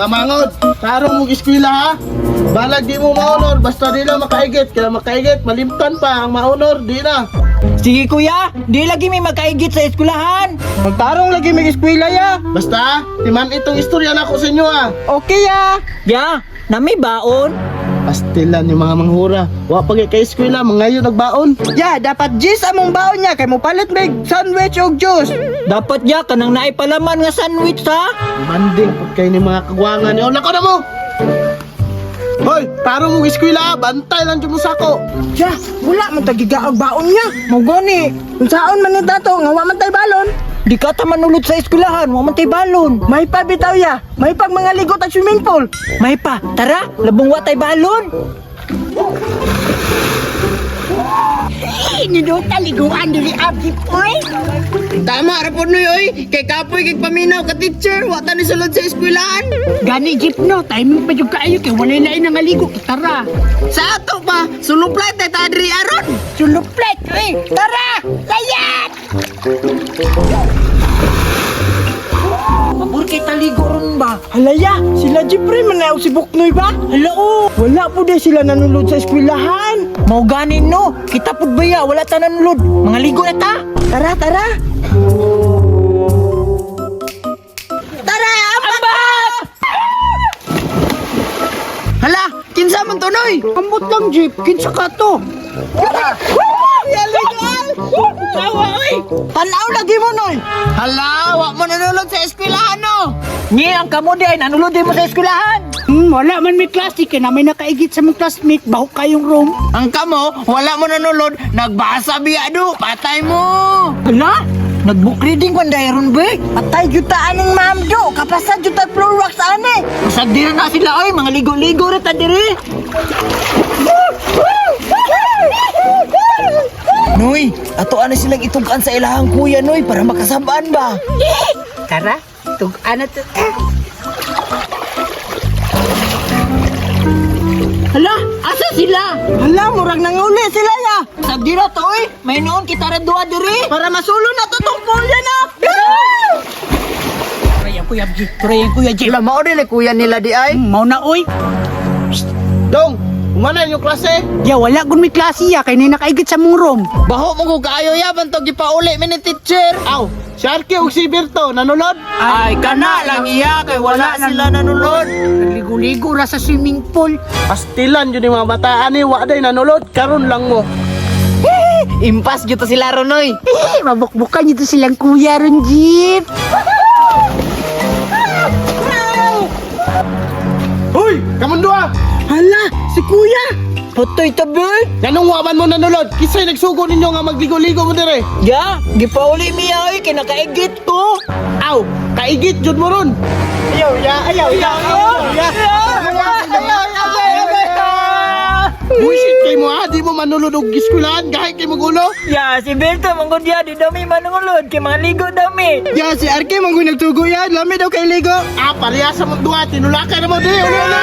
Mga mangod, tarong mong eskwela ha. Balag di mo maunor, basta di lang makaigit. Kaya makaigit, malimtan pa ang maunor, di na. Sige kuya, di lagi may makaigit sa eskwelahan. Magtarong lagi may eskwela ya. Basta, timan itong istorya na ako sa inyo ha. Okay ya. Ya, nami baon. Pastilan yung mga manghura. Wa pa kay eskwela, mga ngayon nagbaon. Ya, dapat jis among baon niya kay mo palit mig sandwich og juice. Dapat ya kanang naay palaman nga sandwich ha. Manding pud kayo ni mga kagwangan niyo. Lako na mo! Hoy, tarong mong eskwela ha. Bantay lang dyan mo sako. Ya, wala man tagigaog baon niya. Mo gani. Unsaon man ni dato nga wa man tay balon? Di ka ta manulod sa eskwelahan, wa man tay balon. May pa bitaw ya. May pag mga ligo tag swimming pool. May pa, tara, labong wa tay balon. Ninuta liguan dili abdi oy. Tama ra po nuy oy, kay kapoy kay paminaw ka teacher, wa ta ni sulod sa eskwelahan. Gani jeep no, timing pa jud kaayo kay walay lain nga ligo tara. Sa ato pa, suluplay tay ta diri aron. Suluplet oy, tara. Layat. Pabor kay taligo ron ba? Halaya, sila Jeffrey man na og si Buknoy ba? Hala oh. Wala po di sila nanulod sa eskwelahan. Mao gani no, kita pud baya wala ta nanulod. Mga ligo na ta. Tara, tara. Tara, ambat! Hala, kinsa man to noy? Ambot lang jeep, kinsa ka to? Tanaw lagi mo noy. Hala, wa mo nanulod sa eskwelahan no. Ni ang kamo di ay nanulod di mo sa eskwelahan. Wala man may klase kay na may nakaigit sa mong classmate, baho kayong room. Ang kamo, wala mo nanulod, nagbasa biya do, patay mo. Hala, nagbook reading man dayron be. Patay jud ta aning ma'am do. Kapasa jud ta floor wax ani. Masag diri na sila oy, mga ligo-ligo ra ta diri. Noy, ato ana silang itugan sa ilahang kuya noy para makasabaan ba. Tara, tug-an na to. Eh. Hala, asa sila? Hala, murag nanguli sila ya. Sa dira to oy, may noon kita ra duha diri. Para masulo na to tong pool na. Turay ang kuya jeep, turay ang kuya jeep. Hala, mao dili kuya nila di ay. Mao na oy. Dong, umana yung klase. Ya wala gun may klase ya kay na nakaigit sa mong room. Baho mo ko kaayo ya bantog gipauli mi ni teacher. Aw, si Arky ug si Berto, nanulod. Ay, kana lang iya kay wala sila nanulod. Nagligo-ligo ra sa swimming pool. Pastilan yun yung mga bataan ni, wa day nanulod, karon lang mo. Impas gyud to sila ron oy. Eh, mabukbukan nito silang kuya ron jeep. Hoy, kamundo ah! Hala, si kuya. Putoy tabi. Ganong wa man mo nanulod, kisay nagsugo ninyo nga magligo-ligo mo dire. Ya, gipauli miya oy kay nakaigit ko. Aw, kaigit jud mo ron. Ayaw ya, ayaw ya, ayaw ya. Buisit kay mo ha, di mo manulod og eskwelahan, gahi kay magulo. Ya, si Berto manggod ya di dami manungulod kay mga ligo dami. Ya, si Arke manggoy nagtugo ya. Lami daw kay ligo. Ah, pareha sa mong duha, tinulakan na mo di. Uli, uli, uli.